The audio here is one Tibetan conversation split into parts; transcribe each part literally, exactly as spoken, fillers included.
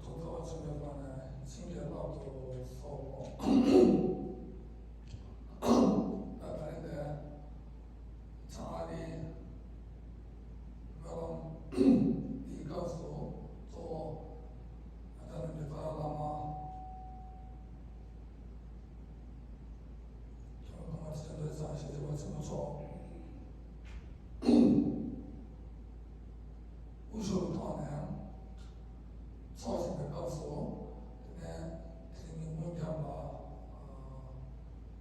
ཐུགས་རྩ་བ་ཆེན་པོའི་སྒོ་ནས་བྱིན་གྱིས་བརླབ་ཏུ་གསོལ་ལོ། ད་ད་རེས་དེ་ཚང་ཨ་རིའི་སྨོན་ལམ་འདིའི་སྐབས་སུ་གཙོ་བོ་ཨ་ཅག་རྣམ་རྒྱལ་རྩ་བའི་བླ་མ་མཁན་པོ་ཀརྨ་སྤྱི་བདེ་ཚང་ཞེས་བྱ་བ་ཆེན་པོ་མཆོག་དབུ་བཞུགས་ཐོག་ནས་ཚོགས་བཞིན་པའི་སྐབས་སུ། དེ་ནས་དེ་རིང་ཉིན་གུང་རྒྱབ་ལ་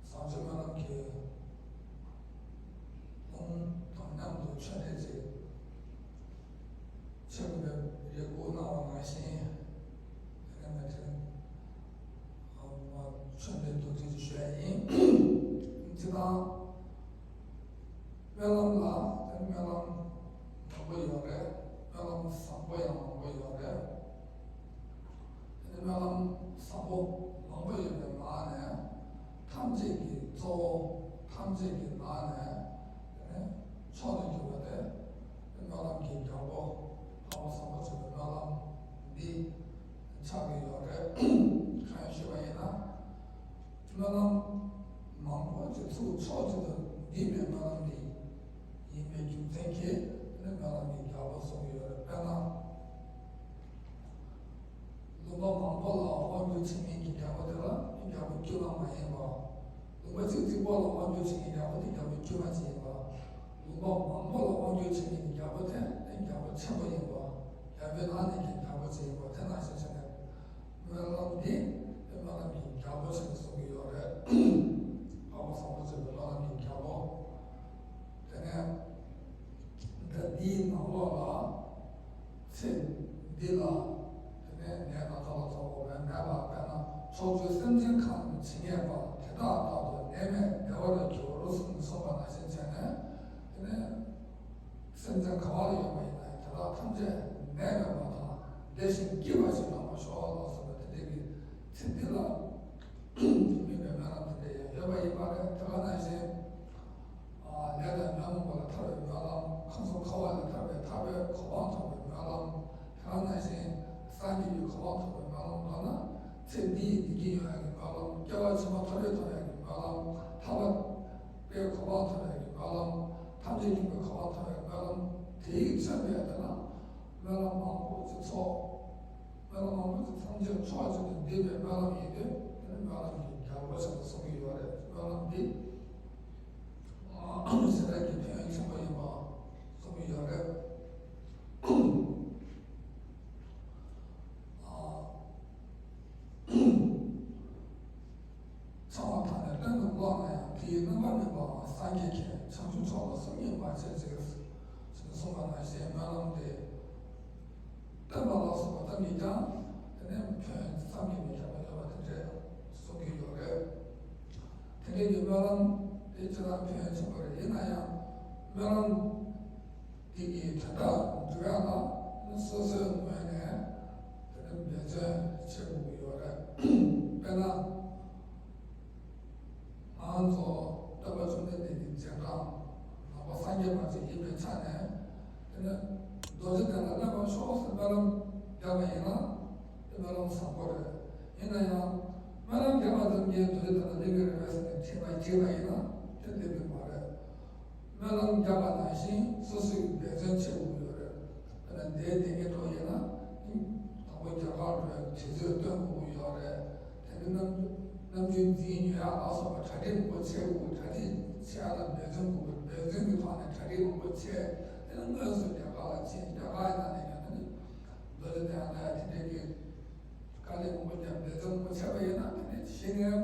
བཟང་སྤྱོད་སྨོན་ལམ་གྱི་ལུང་དང་མཉམ་དུ་ཆོས་འབྲེལ་ཅིག་ཆེན་པོའི་རེ་སྐུལ་གནང་བ་ནང་བཞིན། དེ་ནས་མ་དྲན་ཆོས་འབྲེལ་དུ་དྲིལ་ཞུ་ཡ་ཡིན། སྤྱིར་བཏང་། སྨོན་ལམ་ལ་དེ་སྨོན་ལམ་མང་པོ་ཡོད་རེད། སྨོན་ལམ་བཟང་པོ་ཡང་མང་པོ་ཡོད་རེད། དེ་ནས་སྨོན་ལམ་བཟང་པོ་མང་པོ་ཡོད་པའི་ནང་ནས་ཐམས་ཅད་ཀྱི་གཙོ་བོ། ཐམས་ཅད་ཀྱི་ནང་ནས་དེ་ནས་མཆོག་ཏུ་གྱུར་པ་དེ་སྨོན་ལམ་གྱི་རྒྱལ་པོ་འཕགས་པ་སམ་བྷོ་ཊ་ཆེན་པོའི་སྨོན་ལམ་འདི་ཆགས་ཀྱི་ཡོད་རེད། གང་ཡིན་ཞུས་པ་ཡིན་ན། སྨོན་ལམ་མང་པོ་ཅིག་ཚུར་ཕྱོགས་གཅིག་ཏུ་བསྡུས་པའི་སྨོན་ལམ་འདི་ཡིན་པའི་རྒྱུ་མཚན་གྱིས་དེ་ནི་སྨོན་ལམ་གྱི་རྒྱལ་པོ་གསུང་གི་ཡོད་རེད། དཔེར་ན། ལུང་པ་མང་པོ་ལ་དབང་བསྒྱུར་བྱེད་མཁན་གྱི་རྒྱལ་པོ་དེ་ལ་རྒྱལ་པོ་དཀྱུས་མ་མ་ཡིན་པ། ལུང་པ་གཅིག་གཅིག་པོ་ལ་དབང་བསྒྱུར་བྱེད་མཁན་རྒྱལ་པོ་དེ་རྒྱལ་པོ་དཀྱུས་མ་ཅིག་ཡིན་པ། ལུང་པ་མང་པོ་ལ་དབང་བསྒྱུར་བྱེད་མཁན་གྱི་རྒྱལ་པོ་དེ་ནི་རྒྱལ་པོ་ཆེན་པོ་ཡིན་པ། རྒྱལ་པོའི་ནང་ནས་ཀྱང་རྒྱལ་པོ་ཅིག་ཡིན་པ། དེ་ནང་བཞིན་བྱས་ནས། སྨོན་ལམ་འདི་སྨོན་ལམ་གྱི་རྒྱལ་པོ་ཆེན་པོ་གསུང་གི་ཡོད་རེད། འཕགས་པ་སམ་བྷོ་ཊ་ཆེན་པོའི་སྨོན་ལམ་གྱི་རྒྱལ་པོ། དེ་ནས་ད་འདིའི་ནང་ལོགས་ལ་ཚེ་འདི་ལ་དེ་ནས་ནད་དང་ཚ་བ་ཚ་བ་མེད་པ། དཔེར་ན་ཕྱོགས་བཅུའི་སེམས་ཅན་གང་ཞིག་ཉེས་པ་དེ་དག་དག་ཏུ་ནད་མེད་བདེ་བར་འགྱུར་གསུངས་པ་ནང་བཞིན་བྱས་ནས། དེ་ནས། སེམས་ཅན་ག་བ་ལ་ཡོད་པ་ཡིན་ན་ཡང་དེ་དག་ཐམས་ཅད་ནད་མེད་པ་དང་བདེ་ཞིང་སྐྱིད་པ་ཞིག་ཡོང་བར་ཤོག་ལ་སོགས་པ་དེ་འདྲའི་གི་ཚེ་འདི་ལ་དམིགས་པའི་སྨོན་ལམ་དེ་འདྲ་ཡང་ཡོད་པ་ཡིན་པ་རེད། དེ་ག་ནང་བཞིན། ཨ་ནད་དང་ཉོན་མོངས་པ་ལས་ཐར་བའི་སྨོན་ལམ། ཁམས་གསུམ་འཁོར་བ་ལས་ཐར་བའི་ཐར་པའི་གོ་འཕང་ཐོབ་པའི་སྨོན་ལམ། དེ་ག་ནང་བཞིན་སངས་རྒྱས་ཀྱི་གོ་འཕང་ཐོབ་པའི་སྨོན་ལམ། མདོར་ན་ཚེ་འདི་ཡི་བདེ་སྐྱིད་ཡོང་ཡག་གི་སྨོན་ལམ། སྐྱེ་བ་ཕྱི་མ་མཐོ་རིས་ཐོབ་ཡག་གི་སྨོན་ལམ། ཐར་པ། པའི་གོ་འཕང་ཐོབ་ཡག་གི་སྨོན་ལམ། ཐམས་ཅད་མཁྱེན་པའི་གོ་འཕང་ཐོབ་ཡག་གི་སྨོན་ལམ། དེ་ཡིས་མཚོན་པའི་དེ་ལ་སྨོན་ལམ་མང་པོ་ཅིག་ཚོགས། སྨོན་ལམ་མང་པོ་ཅིག་ཐམས་ཅད་ཕྱོགས་གཅིག་ཏུ་བསྡུས་པའི་སྨོན་ལམ་ཡིན་དུས། དེ་ནི་སྨོན་ལམ་གྱི་རྒྱལ་པོ་ཆེན་པོ་གསུང་གི་ཡོད་རེད། སྨོན་ལམ་འདི་ཞེ་དྲག་གི་ཕན་ཡོན་ཆེན་པོ་ཡིན་པ་གསུང་གི་ཡོད་རེད། ཚང་བ་དག་ནི་བློན་དུ་ཀློག་ན་ཡང་། དེའི་རྣམ་པར་སྨིན་པའང་སངས་རྒྱས་མཁྱེན། བྱང་ཆུབ་མཆོག་ལ་སུམ་གཉིས་མ་བྱེད་ཅིག་ཞེས་གསུངས་པ་ནང་བཞིན། སྨོན་ལམ་དེ་བཏོན་པ་ལ་སོགས་པ་ཙམ་གྱིས་ཀྱང་དེ་ནས་ཕན་ཡོན་བསམ་གྱིས་མི་ཁྱབ་པ་ཡོད་པ་དེ་འདྲས་གསུང་གི་ཡོད་རེད། དེ་འདྲས་ཀྱི་སྨོན་ལམ་དེ་ཅི་ལྟར་ཕན་ཡོན་ཆེན་པོ་རེད། ཡིན་ན་ཡང་སྨོན་ལམ་དེ་གི་དོན་དག་འགྲུབ་ཡག་ལ་སོ་སོའི་ངོས་ནས་དེ་ནི་འབད་བརྩོན་བྱེད་དགོས་ཀྱི་ཡོད་རེད། དཔེར་ན། ང་ཚོ་སྟོན་པ་བཅོམ་ལྡན་འདས་ཀྱི་རྗེས་འབྲང་ནང་པ་སངས་རྒྱས་པ་ཅིག་ཡིན་པའི་ཆ་ནས། དེ་ནི་རྡོ་རྗེ་གདན་ལ་སླེབས་པར་ཤོག་ཟེར་སྨོན་ལམ་བརྒྱབ་པ་ཡིན་ན་དེ་སྨོན་ལམ་བཟང་པོ་རེད། ཡིན་ན་ཡང་སྨོན་ལམ་བརྒྱབ་པ་ཙམ་གྱིས་རྡོ་རྗེ་གདན་ལ་སླེབས་ཀྱི་རེད་པས་ཟེར་ནས་དྲིས་པ་དྲིས་པ་ཡིན་ན་དེ་སླེབས་ཀྱི་མ་རེད། སྨོན་ལམ་བརྒྱབ་པ་ནང་བཞིན་སོ་སོས་འབད་བརྩོན་བྱེད་དགོས་ཀྱི་ཡོད་རེད། དཔེར་ན་འདིའི་དེ་ཉིད་འགྲོ་ཡིན་ན། དང་པོ་རྒྱ་གར་འགྲོ་ཡག་གི་དུས་ཚོད་བཏོན་དགོས་ཀྱི་ཡོད་རེད། དེ་ནི་ནམ་ནམ་རྒྱུན་འཛིན་ཉོ་ཡག་ལ་སོགས་པ་གྲ་སྒྲིག་མང་པོ་བྱེད་དགོས། གྲ་སྒྲིག་བྱེད་ཡག་ལ་འབད་བརྩོན་དགོས། འབད་བརྩོན་གྱི་ཐོག་ནས་གྲ་སྒྲིག་མང་པོ་བྱས། དེ་ནི་དངོས་སུ་རྒྱ་གར་ལ་ཕྱིན། རྒྱ་གར་ཡི་ནང་ནས་ཀྱང་དེ་ནི་རྡོ་རྗེ་གདན་ལ་དེ་འདྲའི་གི་དཀའ་ལས་མང་པོ་བརྒྱབ། འབད་བརྩོན་མང་པོ་བྱས་པ་ཡིན་ན་དེ་ནི་གཞི་ནས་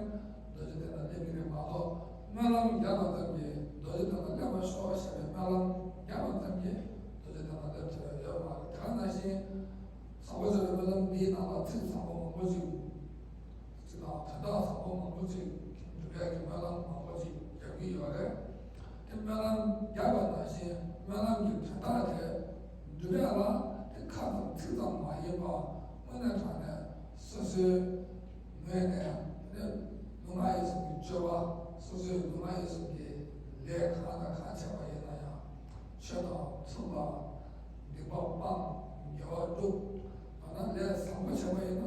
རྡོ་རྗེ་གདན་ལ་སླེབས་ཀྱི་རེད་མ་གཏོགས། སྨོན་ལམ་བརྒྱབ་པ་ཙམ་གྱིས་རྡོ་རྗེ་གདན་ལ་སླེབས་པར་ཤོག་ཞེས་པའི་སྨོན་ལམ་བརྒྱབ་པ་ཙམ་གྱིས་རྡོ་རྗེ་གདན་ལ་སླེབས་ཐུབ་ཡག་ཡོད་མ་རེད། དེ་ག་ནང་བཞིན་བཟང་པོ་སྤྱོད་པའི་སྨོན་ལམ་འདིའི་ནང་ལ་ཚིག་བཟང་པོ་མང་པོ་ཅིག་ཅིག་དང་དོན་དག་བཟང་པོ་མང་པོ་ཅིག་འགྲུབ་ཡག་གི་སྨོན་ལམ་མང་པོ་ཅིག་རྒྱག་གི་ཡོད་རེད། དེ་སྨོན་ལམ་བརྒྱབ་པ་ནང་བཞིན་སྨོན་ལམ་གྱི་དོན་དག་དེ་འགྲུབ་ཡག་ལ་དེ་ཁ་ཙམ་ཚིག་ཙམ་མ་ཡིན་པ་དངོས་གནས་དྲང་གནས་སོ་སོའི་ངོས་ནས་དེ་ལུས་ངག་ཡིད་གསུམ་གྱི་སྤྱོད་པ། སོ་སོའི་ལུས་ངག་ཡིད་གསུམ་གྱི་ལས་གང་དང་གང་བྱས་པ་ཡིན་ན་ཡང་ཆོས་དང་མཐུན་པ། སྡིག་པ་སྤང་། དགེ་བ་སྒྲུབ། མདོར་ན་ལས་བཟང་པོ་བྱས་པ་ཡིན་ན་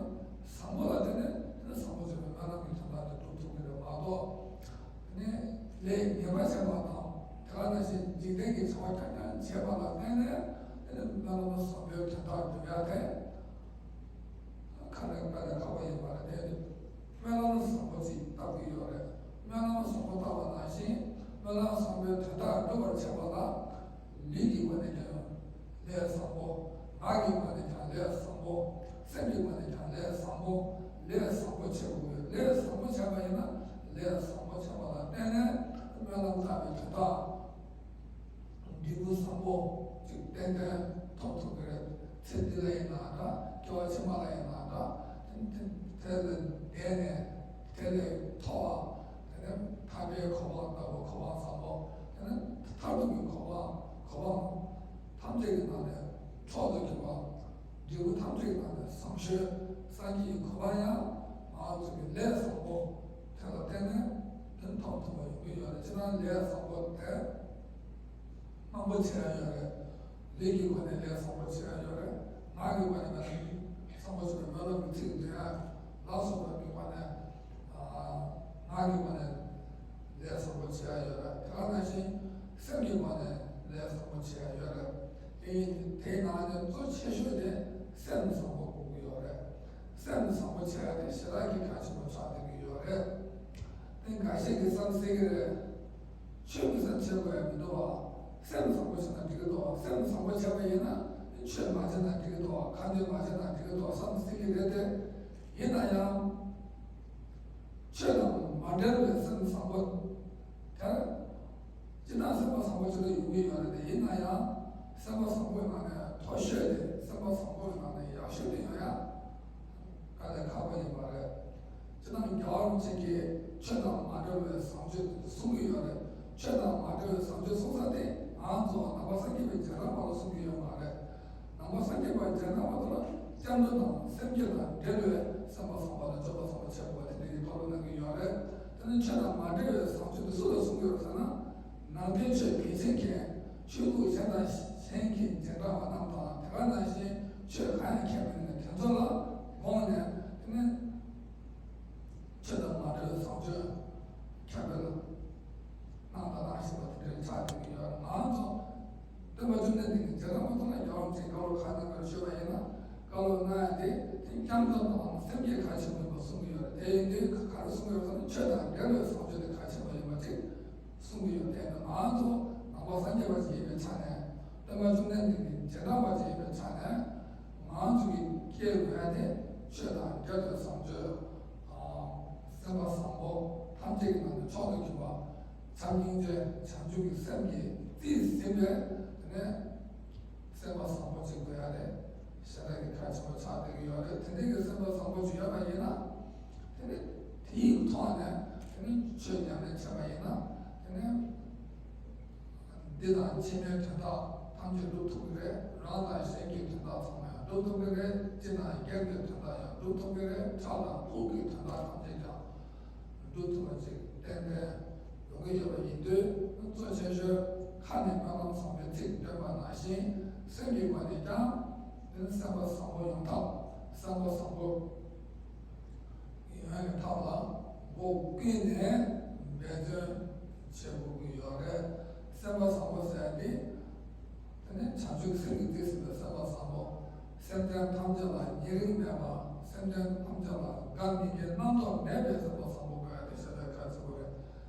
ལས་ངེས་པར་བྱེད་པ་དང་། དེ་ག་ནང་བཞིན་འཇིག་རྟེན་གྱི་བྱ་བ་རྐྱང་རྐྱང་བྱེད་པ་ལ་བརྟེན་ནས། དེ་ནི་སྨོན་ལམ་བཟང་པོའི་དོན་དག་སྒྲུབ་ཡ་དེ་ཁ་ནས་དཔེ་ལས་ཁག་པོ་ཡིན་པ་རེད། དེ་ནི་སྨོན་ལམ་བཟང་པོ་ཅིག་བཏབ་ཀྱི་ཡོད་རེད། སྨོན་ལམ་བཟང་པོ་བཏབ་པ་ནང་བཞིན་སྨོན་ལམ་བཟང་པོའི་དོན་དག་སྒྲུབ་པར་བྱེད་པ་ལ། ལུས་ཀྱི་སྒོ་ནས་ཀྱང་ལས་བཟང་པོ། ངག་གི་སྒོ་ནས་ཀྱང་ལས་བཟང་པོ། སེམས་ཀྱི་སྒོ་ནས་ཀྱང་ལས་བཟང་པོ། ལས་བཟང་པོ་བྱེད་དགོས། ལས་བཟང་པོ་བྱས་པ་ཡིན་ན། ལས་བཟང་པོ་བྱས་པ་ལ་བརྟེན་ནས་སྨོན་ལམ་བཏབ་པའི་དོན་དག་འབྲས་བུ་བཟང་པོ་ཅིག་ཏན་ཏན་ཐོབ་ཐུབ་ཀྱི་རེད། ཚེ་འདི་ལ་ཡིན་ན་འདྲ། སྐྱེ་བ་ཕྱི་མ་ལ་ཡིན་ན་འདྲ། དེ་དེ་དེ་ལས་འདས་ནས་དེ་ལས་མཐོ་བ། དེ་ནས་ཐར་པའི་གོ་འཕང་ལྟ་བུ་གོ་འཕང་བཟང་པོ། དེ་ནས་མཐར་ཐུག་གི་གོ་འཕང་གོ་འཕང་ཐམས་ཅད་ཀྱི་ནང་ནས་མཆོག་ཏུ་གྱུར་པ། འབྲས་བུ་ཐམས་ཅད་ཀྱི་ནང་ནས་བཟང་ཤོས་སངས་རྒྱས་ཀྱི་གོ་འཕང་ཡང་ང་ཚོ་གི་ལས་བཟང་པོ་དེ་ལ་བརྟེན་ནས་དེ་ཐོབ་ཐུབ་པ་ཡོང་གི་ཡོད་རེད། སྤྱིར་བཏང་ལས་བཟང་པོ་དེ་མང་པོ་བྱེད་ཡ་ཡོད་རེད། ལུས་ཀྱི་སྒོ་ནས་ལས་བཟང་པོ་བྱེད་ཡ་ཡོད་རེད། ངག་གི་སྒོ་ནས་ང་ཚོ་བཟང་པོ་བྱེད་པའི་སྨོན་ལམ་གྱི་ཚིག་འདོན་ཡ། ལག་སོགས་པ་གི་སྒོ་ནས། ཨ། ངག་གི་སྒོ་ནས་ལས་བཟང་པོ་བྱེད་ཡ་ཡོད་རེད། དེ་ག་ནང་བཞིན་སེམས་ཀྱི་སྒོ་ནས་ལས་བཟང་པོ་བྱེད་ཡ་ཡོད་རེད། དེ་ཡིན་དེའི་ནང་ནས་གཙོ་ཆེ་ཤོས་དེ་སེམས་བཟང་པོ་དགོས་ཀྱི་ཡོད་རེད། སེམས་བཟང་པོ་བྱེད་ཡ་དེ་ཞེ་དྲག་གི་གལ་ཆེན་པོ་ཆགས་བསྡད་ཀྱི་ཡོད་རེད། དེ་འགའ་ཤས་ཀྱིས་བསམ་སྲིད་ཀྱི་རེད། ཆོས་མི་ཟ་བྱེད་དགོས་ཡ་མི་འདུག་བ། སེམས་བཟང་པོ་བྱས་ན་འགྲིག་གི་འདུག་བ། སེམས་བཟང་པོ་བྱས་པ་ཡིན་ན་ཆོས་མ་བྱས་ན་འགྲིག་གི་འདུག་བ། ཁ་འདོན་མ་བྱས་ན་འགྲིག་གི་འདུག་བ་བསམ་སྲིད་ཀྱི་རེད་དེ། ཡིན་ན་ཡང་། ཆོས་དང་མ་འབྲེལ་བའི་སེམས་བཟང་པོ་དེར། སྤྱིར་བཏང་སེམས་པ་བཟང་པོ་ཅིག་ཏུ་ཡོང་གི་ཡོད་རེད་དེ། ཡིན་ན་ཡང་སེམས་པ་བཟང་པོའི་ནང་ནས་མཐོ་ཤོས་དེ། སེམས་པ་བཟང་པོའི་ནང་ནས་ཡག་ཤོས་དེ་ཡོང་ཡ་དཀའ་ལས་ཁག་པོ་ཡིན་པ་རེད། སྤྱིར་བཏང་རྒྱལ་བ་རིན་པོ་ཆེ་གིས་ཆོས་དང་མ་འབྲེལ་བའི་བཟང་སྤྱོད་དེ་གསུང་གི་ཡོད་རེད། ཆོས་དང་མ་འབྲེལ་བའི་བཟང་སྤྱོད་གསུང་ས་དེ་ང་ཚོ་ནང་པ་སངས་རྒྱས་པའི་རྗེས་འབྲང་པ་ལ་གསུང་གི་ཡོད་མ་རེད། ནང་པ་སངས་རྒྱས་པ་རྗེས་འབྲང་པ་དེ་ལ་སྐྱབས་འགྲོ་དང་སེམས་བསྐྱེད་དང་འབྲེལ་བའི་སེམས་པ་བཟང་པོ་དང་སྤྱོད་པ་བཟང་པོ་བྱེད་དགོས་པ་དེ་འདྲ་གི་ཐུགས་སྨོན་གནང་གི་ཡོད་རེད། དེ་ནི་ཆོས་དང་མ་འབྲེལ་བའི་བཟང་སྤྱོད་དེ་སུ་ལ་གསུང་གི་ཡོད་ཟེར་ན། ནང་བསྟན་ཆོས་གལ་ཆེན་མཁན། ཆོས་ལུགས་གཞན་དང་གཞན་གྱི་རྗེས་འབྲང་བ་རྣམས་དང་། དེ་ག་ནང་བཞིན་ཆོས་གང་ཡང་མཁྱེན་མེད་མཁན་དེ་ཚོ་ལ་དགོངས་ནས། དེ་ནི་ཆོས་དང་མ་འབྲེལ་བའི་བཟང་སྤྱོད་ཁྱབ་སྤེལ་གནང་དང་གནང་བཞིན་པ་དེ་འདྲའི་ཆགས་བསྡད་ཀྱི་ཡོད། ང་ཚོ་སྟོན་པ་བཅོམ་ལྡན་འདས་ཀྱི་རྗེས་འབྲང་པ་ཚོ་ལ་རྒྱལ་བ་རིན་པོ་ཆེས་བཀའ་སློབ་གང་གནང་ག་ཞུས་པ་ཡིན་ན། བཀའ་སློབ་གནང་ཡ་དེ་དེ་སྐྱབས་འགྲོ་དང་སེམས་བསྐྱེད་གལ་ཆེན་པོ་ཡིན་པ་གསུང་གི་ཡོད་རེད། དེ་ཡིན་དུས་ག་རེ་གསུང་གི་ཡོད་ཟེར་ན། ཆོས་དང་འབྲེལ་བའི་བཟང་སྤྱོད་དེ་གལ་ཆེན་པོ་ཡིན་པ་ཅིག་གསུང་གི་ཡོད། དེ་ནི་ང་ཚོ་ནང་པ་སངས་རྒྱས་པ་ཞིག་ཡིན་པའི་ཆ་ནས། སྟོན་པ་བཅོམ་ལྡན་འདས་ཀྱི་རྗེས་འབྲང་པ་ཞིག་ཡིན་པའི་ཆ་ནས། ང་ཚོ་གི་སྐྱེ་དགོས་ཡ་དེ་ཆོས་དང་འབྲེལ་བའི་བཟང་སྤྱོད། ཨ། སེམས་པ་བཟང་པོ་ཐམས་ཅད་ཀྱི་ནང་ནས་མཆོག་ཏུ་གྱུར་པ། བྱམས་སྙིང་རྗེ་བྱང་ཆུབ་ཀྱི་སེམས་ཀྱིས་རྩིས་ཟིན་པའི། དེ་ནས་སེམས་པ་བཟང་པོ་ཅིག་དགོས་ཡ་དེ་ཞེ་དྲག་གི་གལ་ཆེན་པོ་ཆགས་བསྡད་ཀྱི་ཡོད་རེད། དེ་འདྲའི་གི་སེམས་པ་བཟང་པོ་ཅིག་ཡོད་པ་ཡིན་ན། དེ་ནས་དེའི་ཐོག་ནས་དེ་ནས་ཆོས་ཉམས་ལེན་བྱས་པ་ཡིན་ན། དེ་ནས་འདི་དང་ཕྱི་མའི་དོན་དག་ཐམས་ཅད་སྒྲུབ་ཐུབ་ཀྱི་རེད། རང་དང་གཞན་གྱི་དོན་དག་ཚང་མ་ཡང་སྒྲུབ་ཐུབ་ཀྱི་རེད། སྤྱི་དང་སྒེར་གྱི་དོན་དག་ཡང་སྒྲུབ་ཐུབ་ཀྱི་རེད། ཕྲུ་གུ་དང་བུ་གི་དོན་དག་ཐམས་ཅད་ཀྱང་སྒྲུབ་ཐུབ་པ་ཅིག་ཏན་ཏན་ཡོང་གི་ཡོད་པ་ཡིན་དུས། གཙོ་ཆེ་ཤོས་ཁ་ནས་སྨོན་ལམ་བཟང་པོའི་ཚིག་འདོན་པ་ནང་བཞིན། སེམས་ཀྱི་སྒོ་ནས་ཀྱང་དེ་ནི་སེམས་པ་བཟང་པོ་ཡོང་ཐབས། སེམས་པ་བཟང་པོ་ཡོང་བའི་ཐབས་ལ་སྒོ་ཀུན་ནས་འབད་བརྩོན་བྱེད་དགོས་ཀྱི་ཡོད་རེད། སེམས་པ་བཟང་པོ་ཟེར་ཡ་དེ། དེ་ནས་བྱང་ཆུབ་སེམས་ཀྱིས་རྩིས་ཟིན་པའི་སེམས་པ་བཟང་པོ། སེམས་ཅན་ཐམས་ཅད་ལ་ཉེ་རིང་མེད་པ། སེམས་ཅན་ཐམས་ཅད་ལ་དགའ་མི་དགའི་རྣམ་རྟོག་མེད་པའི་སེམས་པ་བཟང་པོ་དགོས་ཡ་དེ་ཞེ་དྲག་གལ་ཆེན་པོ་རེད།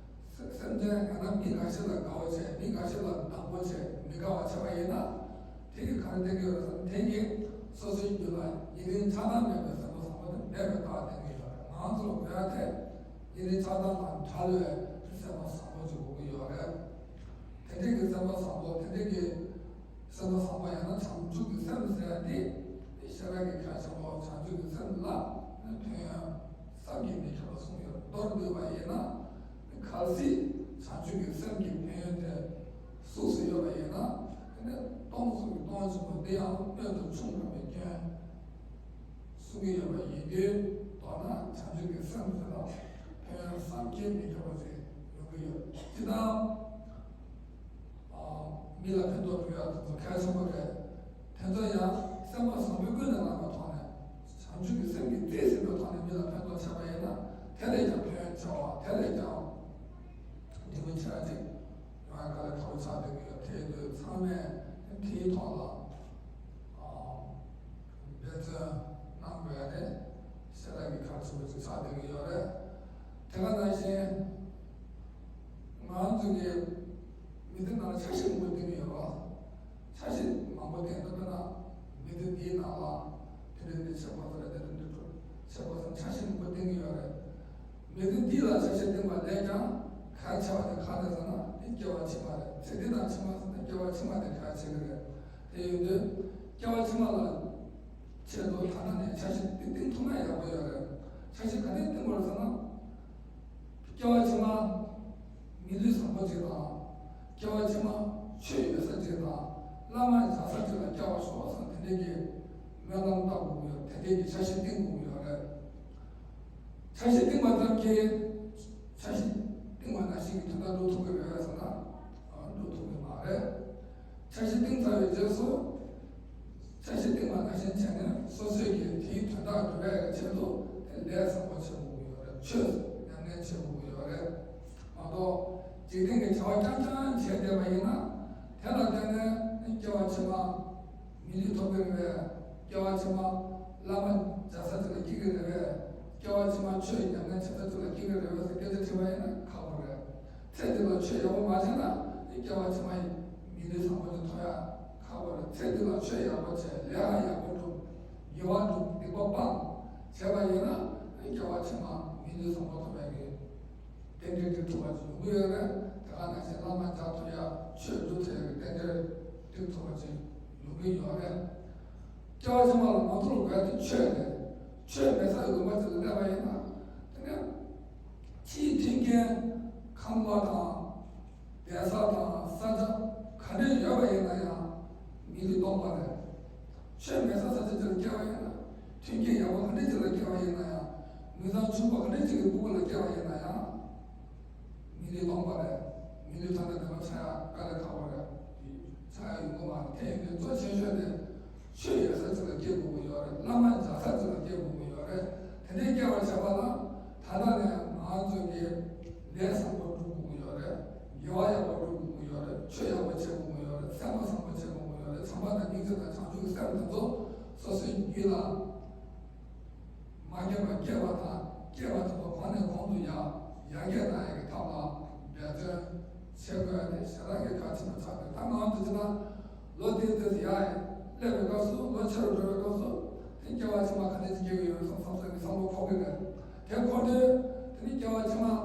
སེམས་ཅན་ཡང་ན་མི་འགའ་ཤས་ལ་དགའ་བ་བྱས། མི་འགའ་ཤས་ལ་སྡང་པོ་བྱས། མི་དགའ་བ་བྱས་པ་ཡིན་ན། དེ་གིས་ག་རེ་བསྟན་གྱི་ཡོད་རེད་ཟེར་ན། དེ་གིས་སོ་སོའི་རྒྱུད་ལ་ཡུན་རིང་ཆགས་སྡང་མེད་པའི་སེམས་པ་བཟང་པོ་དེ་མེད་པའི་རྟགས་བསྟན་གྱི་ཡོད་རེད། ང་ཚོ་ལ་དགོས་ཡ་དེ་ཡུན་རིང་ཆགས་སྡང་དང་བྲལ་བའི་སེམས་པ་བཟང་པོ་ཅིག་དགོས་ཀྱི་ཡོད་རེད། དེ་འདྲའི་གི་སེམས་པ་བཟང་པོ། དེ་འདྲའི་གི་སེམས་པ་བཟང་པོ་ཡང་ན་བྱང་ཆུབ་ཀྱི་སེམས་ཟེར་ཡ་དེ་ཞེ་དྲག་གི་གལ་ཆེན་པོ། བྱང་ཆུབ་ཀྱི་སེམས་ལ་ནི་ཕན་ཡོན་བསམ་གྱིས་མི་ཁྱབ་པ་གསུངས་ཡོད། མདོར་བསྡུས་པ་ཡིན་ན། གལ་སྲིད་བྱང་ཆུབ་ཀྱི་སེམས་ཀྱི་ཕན་ཡོན་དེ་གཟུགས་སུ་ཡོད་པ་ཡིན་ན། དེ་ནི་སྟོང་གཟུགས་ཀྱི་སྟོང་ཆེན་པོ་འདི་ཡང་སྔོན་དུ་ཆུང་དྲགས་པའི་སྐྱོན་གསུང་གི་ཡོད་པ་ཡིན་དུས། མདོར་ན་བྱང་ཆུབ་ཀྱི་སེམས་དེ་ལ་ཕན་ཡོན་བསམ་གྱིས་མི་ཁྱབ་པ་ཞིག་ཡོང་གི་ཡོད། སྤྱིར་བཏང་མི་ལ་ཕན་ཐོགས་སྒྲུབ་ཡ་དེ་ཚོ་གལ་ཆེན་པོ་རེད། དེ་ཚོ་ཡང་སེམས་པ་བཟང་པོས་ཀུན་ནས་བསླངས་པའི་ཐོག་ནས། བྱང་ཆུབ་ཀྱི་སེམས་ཀྱིས་རྩིས་ཟིན་པའི་ཐོག་ནས་མི་ལ་ཕན་ཐོགས་བྱས་པ་ཡིན་ན། དེ་ལས་ཀྱང་ཕན་ཡོན་ཆེ་བ། དེ་ལས་ཀྱང་འབྲས་བུ་ཆེ་ ཆགས་བསྡད་ཀྱི་ཡོད་རེད། དེ་ག་ནང་བཞིན་ང་ཚོ་གི་མི་ཚེ་ནང་ལ་ཆ་ཤས་མང་པོ་བསྟེན་གྱི་ཡོད་རེད། ཆ་ཤས་མང་པོ་བསྟེན་ཐུབ་པ་ན་མི་ཚེ་འདིའི་ནང་ལ་དེ་འདྲ་འདི་བྱེད་དགོས་ས་རེད། དེ་འདྲ་འདི་འདྲ་བྱེད་དགོས་ས་ཆ་ཤས་མང་པོ་བསྟེན་གྱི་ཡོད་རེད། མི་ཚེ་འདི་ལ་ཆ་ཤས་བསྟེན་པ་ལས་ཀྱང་གལ་ཆེ་བ་དེ་ག་རེད་ཟེར་ན་དེ་སྐྱེ་བ་ཕྱི་མ་རེད། ཚེ་འདི་དང་ཕྱི་མ་ཟེར་ན་སྐྱེ་བ་ཕྱི་མ་དེ་གལ་ཆེ་གི་རེད། དེ་ཡིན་དུས་སྐྱེ་བ་ཕྱི་མ་ལ་ཆེད་དུ་ད་ལྟ་ནས་ཆ་ཤས་བསྟེན་ཐུབ་ན་ཡག་པོ་ཡོད་རེད། ཆ་ཤས་ག་ནས་བསྟེན་དགོས་རེད་ཟེར་ན། སྐྱེ་བ་ཕྱི་མ་མི་ལུས་བཟང་པོ་ཅིག་དང་། སྐྱེ་བ་ཕྱི་མ་ཆོས་ཡོད་ས་ཅིག་དང་། བླ་མ་མཇལ་ས་ཅིག་ལ་སྐྱེ་བ་ཤོག་ཟེར་དེ་འདྲའི་གི་སྨོན་ལམ་བཏབ་དགོས་ཀྱི་ཡོད། དེ་འདྲའི་གི་ཆ་ཤས་བསྟེན་དགོས་ཀྱི་ཡོད་རེད། ཆ་ཤས་བསྟེན་པ་ཙམ་གྱིས་ཆ་ཤས་བསྟེན་པ་ནང་བཞིན་གྱི་དོན་དག་སྒྲུབ་ཐུབ་ཀྱི་རེད་ཟེར་ན། སྒྲུབ་ཐུབ་ཀྱི་མ་རེད། ཆ་ཤས་བསྟེན་ཚར་བའི་རྗེས་སུ། ཆ་ཤས་བསྟེན་པ་ནང་བཞིན་བྱས་ནས་སོ་སོའི་གི་དེའི་དོན་དག་སྒྲུབ་པའི་ཆེད་དུ་དེ་ལས་བཟང་པོ་བྱེད་དགོས་ཀྱི་ཡོད་རེད། ཆོས་ཉམས་ལེན་བྱེད་དགོས་ཀྱི་ཡོད་རེད། མ་གཏོགས་འཇིག་རྟེན་གྱི་བྱ་བ་རྐྱང་རྐྱང་བྱས་བསྡད་པ་ཡིན་ན། དེ་ལ་བརྟེན་ནས་སྐྱེ་བ་ཕྱི་མ་མི་ལུས་ཐོབ་ཀྱི་རེད་པས། སྐྱེ་བ་ཕྱི་མ་བླ་མ་མཇལ་ས་ཅིག་ལ་སྐྱེ་གི་རེད་པས། སྐྱེ་བ་ཕྱི་མ་ཆོས་ཉམས་ལེན་བྱེད་ས་ཅིག་ལ་སྐྱེ་གི་རེད་པས་ཟེར་སྐད་ཆ་དྲིས་པ་ཡིན་ན་ཁག་པོ་རེད། ཚེ་འདི་ལ་ཆོས་ཡག་པོ་མ་བྱས་ན་སྐྱེ་བ་ཕྱི་མ་ཡི་མི་ལུས་བཟང་པོ་དེ་ཐོབ་ཡག་ཁག་པོ་རེད། ཚེ་འདི་ལ་ཆོས་ཡག་པོ་བྱས། ལས་ཀ་ཡག་པོ་སྒྲུབ། དགེ་བ་སྒྲུབ། སྡིག་པ་སྤང་བྱས་པ་ཡིན་ན་སྐྱེ་བ་ཕྱི་མ་མི་ལུས་བཟང་པོ་ཐོབ་ཡག་གི་རྟེན་འབྲེལ་འགྲིག་ཐུབ་པ་ཅིག་ཡོང་གི་ཡོད་རེད། དེ་ག་ནང་བཞིན་བླ་མ་མཇལ་ཐུབ་ཡག་ཆོས་སྒྲུབ་ཐུབ་ཡག་གི་རྟེན་འབྲེལ་འགྲིག་ཐུབ་པ་ཅིག་ཡོང་གི་ཡོད་རེད། སྐྱེ་བ་ཕྱི་མ་ལ་ང་ཚོ་ལ་དགོས་དེ་ཆོས་རེད། ཆོས་མེད་ས་ཡི་དགོན་པ་ཅིག་ལ་སླེབས་པ་ཡིན་ན། དེ་ནས་ཕྱིའི་མཐུན་རྐྱེན་ཁང་པ་དང་བསྡད་ས་དང་ས་ཆ་ག་འདྲ་ཡོད་པ་ཡིན་ན་ཡང་མི་ལུས་སྟོང་པ་རེད། ཆོས་མེད་ས་ས་ཆ་ཅིག་ལ་སྐྱེས་པ་ཡིན་ན། མཐུན་རྐྱེན་ཡག་པོ་ག་འདྲ་ཅིག་ལ་སྐྱེས་པ་ཡིན་ན་ཡང་། མི་ཚང་ཆུང་པ་ག་འདྲ་ཅིག་གི་སྤུ་གུ་ལ་སྐྱེས་པ་ཡིན་ན་ཡང་། མི་ལུས་སྟོང་པ་རེད། མི་ལུས་ཐ་ན་བདེན་པ་ཆགས་ཡག་དཀའ་ལས་ཁག་པོ་རེད། ཆགས་ཡག་ཡོང་གི་མ་རེད། དེ་ཡིན་དུས་གཙོ་ཆེ་ཤོས་དེ་ཆོས་ཡོད་ས་ཅིག་ལ་སྐྱེ་དགོས་ཀྱི་ཡོད་རེད། བླ་མ་མཇལ་ས་ཅིག་ལ་སྐྱེ་དགོས་ཀྱི་ཡོད་རེད། དེ་འདྲའི་སྐྱེ་བར་བྱེད་པ་ལ་ད་ལྟ་ནས་ང་ཚོ་གིས་ལས་བཟང་པོ་སྒྲུབ་དགོས་ཀྱི་ཡོད་རེད། དགེ་བ་ཡག་པོ་སྒྲུབ་དགོས་ཀྱི་ཡོད་རེད། ཆོས་ཡག་པོ་བྱེད་དགོས་ཀྱི་ཡོད་རེད། སེམས་པ་བཟང་པོ་བྱེད་དགོས་ཀྱི་ཡོད་རེད། བྱམས་པ་དང་སྙིང་རྗེ་དང་བྱང་ཆུབ་ཀྱི་སེམས་དེ་ཚོ་སོ་སོའི་རྒྱུད་ལ། མ་སྐྱེས་པ་སྐྱེས་པ་དང་སྐྱེས་པ་དེ་ཚོ་གོང་ནས་གོང་དུ་ཡར་ཡར་རྒྱས་གཏང་ཡག་གི་ཐབས་ལ་འབད་བརྩོན་བྱེད་དགོས་ཡག་དེ་ཞེ་དྲག་གི་གལ་ཆེན་པོ་ཆགས་འདུག་ད་ང་ཚོ་ཅི་ལྟར་ལོ་དེ་དུས་ཡར་སླེབས་པའི་སྐབས་སུ། ལོ་ཆེ་རུ་འགྲོ་བའི་སྐབས་སུ། དེ་སྐྱེ་བ་ཕྱི་མ་ག་འདྲ་ཅིག་སྐྱེ་གི་ཡོད་བསམ་བསམ་བསམ་གྱི་བསམ་བློ་འཁོར་གི་རེད། དེ་འཁོར་དུས་དེ་ནི་སྐྱེ་བ་ཕྱི་མ།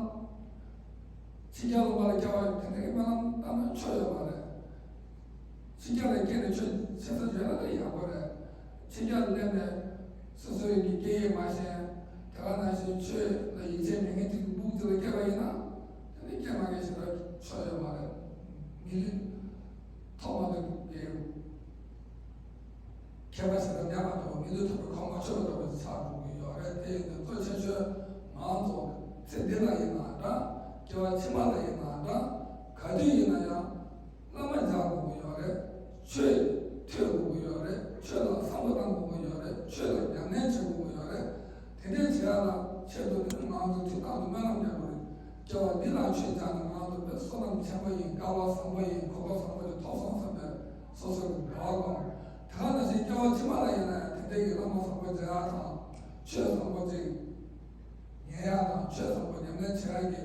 ཕྱི་རྒྱལ་ལ་མ་ལ་སྐྱེ་བ་དེ་འདྲ་གི་སྨོན་ལམ་བཏབ་ན་ཆོ་ཡོད་མ་རེད། ཕྱི་རྒྱལ་ལ་སྐྱེས་ནས་ཆོས་བྱེད་ས་ཡོད་ན་ད་ཡག་པོ་རེད། ཕྱི་རྒྱལ་ལ་སླེབས་ནས་སོ་སོའི་གི་སྐད་ཡིག་མ་ཤེས། དེ་ག་ནང་བཞིན་ཆོས་ལ་ཡིད་ཆེས་མེད་མཁན་ཅིག་གི་སྤུ་གུ་ཅིག་ལ་སྐྱེས་པ་ཡིན་ན། དེ་ནི་སྐྱེས་མ་སྐྱེས་ཞེ་དྲག་ཆོ་ཡོད་མ་རེད། མི་ལུས་ཐོབ་མ་ཐོབ་ཀྱི་ཁྱད་པར་ཞེ་དྲག་མེད་པ་འདྲ་བོ། མི་ལུས་ཐོབ་པའི་གོ་མ་ཆོད་པ་འདྲ་བོ་ཅིག་ཆགས་འགྲོ་གི་ཡོད་རེད། དེ་ཡིན་དུས་གཙོ་ཆེ་ཤོས་ང་ཚོ་ཚེ་འདི་ལ་ཡིན་ན་འདྲ། སྐྱེ་བ་ཕྱི་མ་ལ་ཡིན་ན་འདྲ། ག་དུས་ཡིན་ན་ཡང་བླ་མ་མཇལ་དགོས་ཀྱི་ཡོད་རེད། ཆོས་ཐོས་དགོས་ཀྱི་ཡོད་རེད། ཆོས་ལ་བསམ་བློ་བཏང་དགོས་ཀྱི་ཡོད་རེད། ཆོས་ལ་ཉམས་ལེན་བྱེད་དགོས་ཀྱི་ཡོད་རེད། དེ་འདྲའི་བྱེད་ཡག་ལ་ཆེད་དུ་ནི་ང་ཚོ་སྤྱིར་བཏང་དུ་སྨོན་ལམ་རྒྱག་དགོས་རེད། སྐྱེ་བ་འདི་ལ་ཆོས་སྦྱངས་ནས་ང་ཚོ་དཔེ་བསོད་ནམས་ཆེན་པོ་ཡིན། སྐལ་བ་བཟང་པོ་ཡིན། གོ་སྐབས་བཟང་པོ་ཅིག་ཐོབ་སོང་བསམ་པའི་སོ་སོ་གི་དགའ་བ་སྒོམ། དེ་ག་ནང་བཞིན་སྐྱེ་བ་ཕྱི་མ་ལ་ཡིན་ན་ཡང་དེ་འདྲའི་གི་བླ་མ་བཟང་པོ་མཇལ་ཡག་དང་། ཆོས་བཟང་པོ་ཅིག་ཉན་ཡག་དང་། ཆོས་བཟང་པོ་ཉམས་ལེན་བྱེད་ཡག་གི་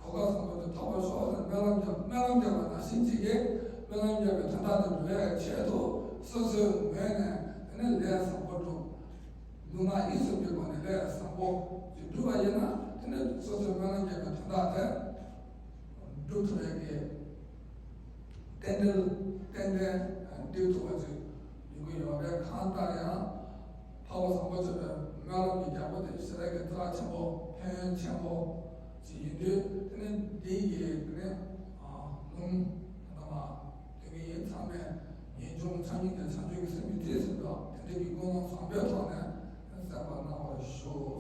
གོ་སྐབས་བཟང་པོ་ཅིག་ཐོབ་པར་ཤོག་ཟེར་སྨོན་ལམ་རྒྱབ། སྨོན་ལམ་རྒྱབ་པ་ནང་བཞིན་ཅིག་གིས་སྨོན་ལམ་རྒྱབ་པའི་དོན་དག་དེ་འགྲུབ་ཡག་གི་ཆེད་དུ་སོ་སོའི་ངོས་ནས་དེ་ནས་ལས་བཟང་པོ་སྒྲུབ། ལུས་ངག་ཡིད་གསུམ་གྱི་སྒོ་ནས་ལས་བཟང་པོ་ཅིག་བསྒྲུབས་པ་ཡིན་ན། དེ་ནས་སོ་སོའི་སྨོན་ལམ་རྒྱབ་པའི་དོན་དག་དེ་འགྲུབ་ཐུབ་ཡག་གི་རྟེན་འབྲེལ་རྟེན་འབྲེལ་འགྲིག་ཐུབ་པ་ཅིག་ཡོང་གི་ཡོད་རེད། གང་ལྟར་ཡང་འཕགས་པ་བཟང་པོ་སྤྱོད་པའི་སྨོན་ལམ་གྱི་རྒྱལ་པོ་དེ་ཞེ་དྲག་གི་རྩ་ཆེན་པོ། ཕན་ཡོན་ཆེན་པོ་ཅིག་ཡིན་དུས། དེ་ནས་འདི་ཡི་དེ་ནས་ལུང་དེ་ནས་མ། དེ་གི་ཡིན་ཚང་མས་ངེས་འབྱུང་ཆ་སྙིང་ནས་བྱང་ཆུབ་ཀྱི་སེམས་ཀྱིས་ཁྲིད་ཟིན་པ་དེ་འདྲ་གི་ཀུན་སློང་བཟང་པོའི་ཐོག་ནས་གསན་པ་གནང་བར་ཞུ།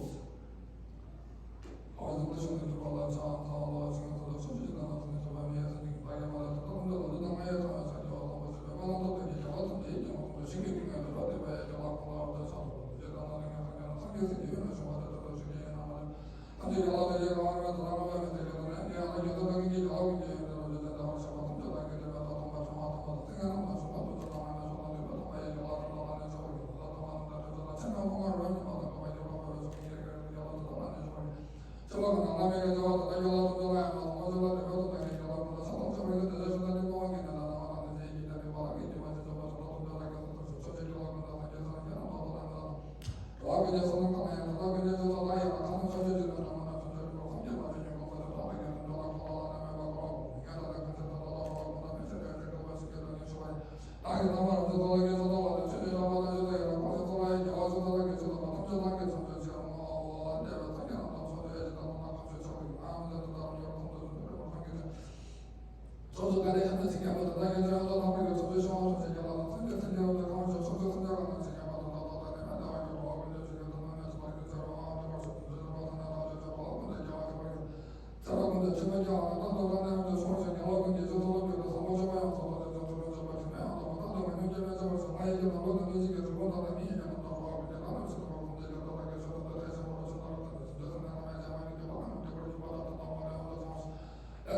དེ་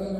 རིང་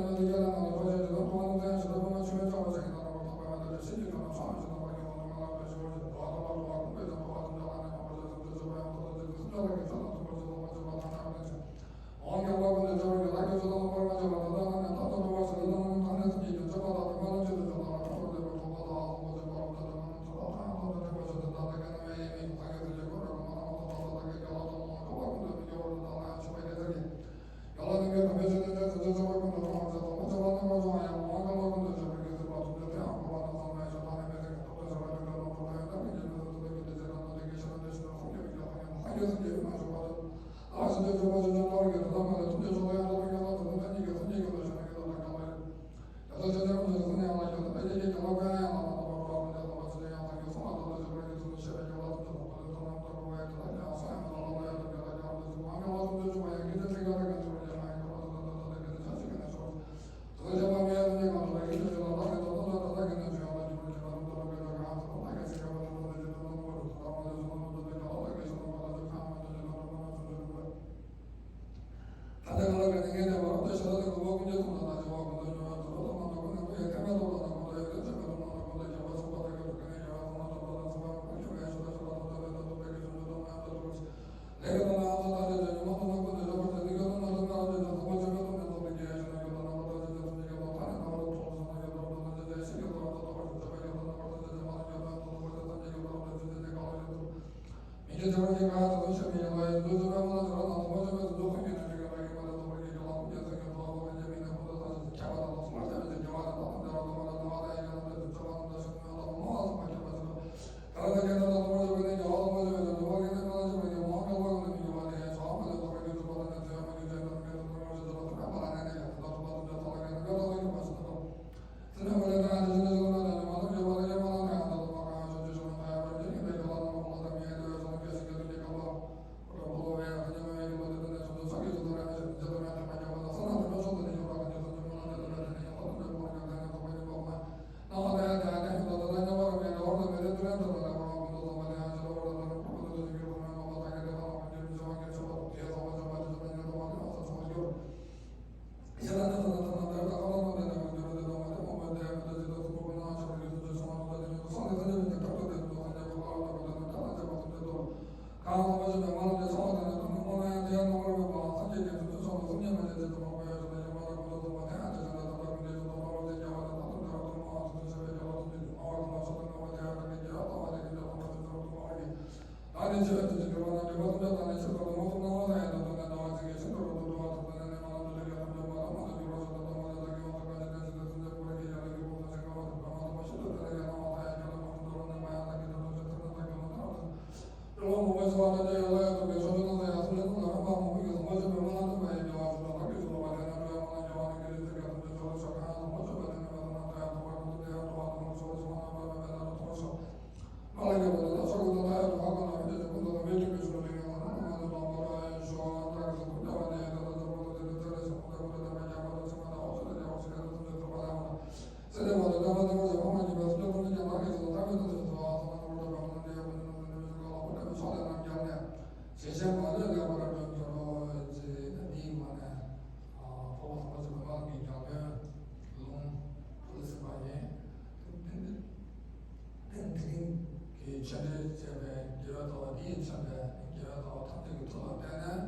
གི་ཆོས་འབྲེལ་བྱས་པའི་དགེ་བའི་རྩ་བ་འདི་ཡིས་མཚོན་པའི་དགེ་བའི་རྩ་བ་ཐམས་ཅད་ཀྱི་མཐུ་ལ་བརྟེན་ནས།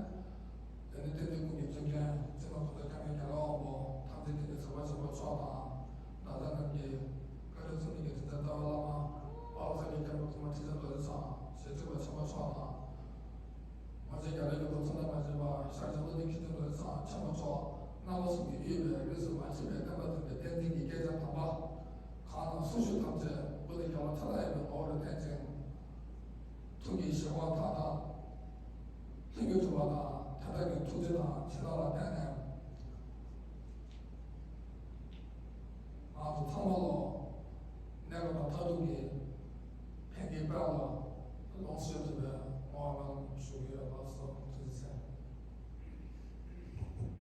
དེ་ནི་རྟེན་འབྲེལ་ཀུན་གྱི་མཚོན་ཅན་བཙུན་མ་ཀུན་ཏུ་སྐྱོང་བའི་རྒྱལ་བ་དབང་པོ་ཐམས་ཅད་མཁྱེན་པའི་གཟིགས་པ་ཆེན་པོ་མཆོག་དང་། བདག་ཅག་རྣམས་ཀྱི་བཀའ་དྲིན་གསུམ་ལྡན་གྱི་དྲིན་ཅན་རྩ་བའི་བླ་མ་དཔལ་ས་སྐྱའི་སྐྱབས་མགོན་ཐོགས་མ་ཁྲི་བྱང་རྡོ་རྗེ་འཆང་ཞེ་གཅིག་པ་ཆེན་པོ་མཆོག་དང་། ཆོས་ཐམས་ཅད་སྐུ་ལས་རྒྱལ་བ་ཐར་པ་ཡིན་པའི་ངོ་བོར་བསྟན་ཅིང་། ཐུགས་ཀྱི་བཞེད་དགོངས་མཐའ་དག་ལྷུན་གྱིས་གྲུབ་པ་དང་དེ་དག་གི་ཐུགས་རྗེ་དང་བྱིན་རླབས་ལ་བརྟེན་ནས། ང་ཚོ་ཚང་མ་ལོ་གནས་སྐབས་དང་མཐར་ཐུག་གི་ཕན་བདེའི་དཔལ་ལ་ལོངས་སྤྱོད་ཐུབ་པའི་བསྔོ་བ་ཞུ་གི་ཡོད་ལགས་སོ། ཐུགས་རྗེ་ཆེ།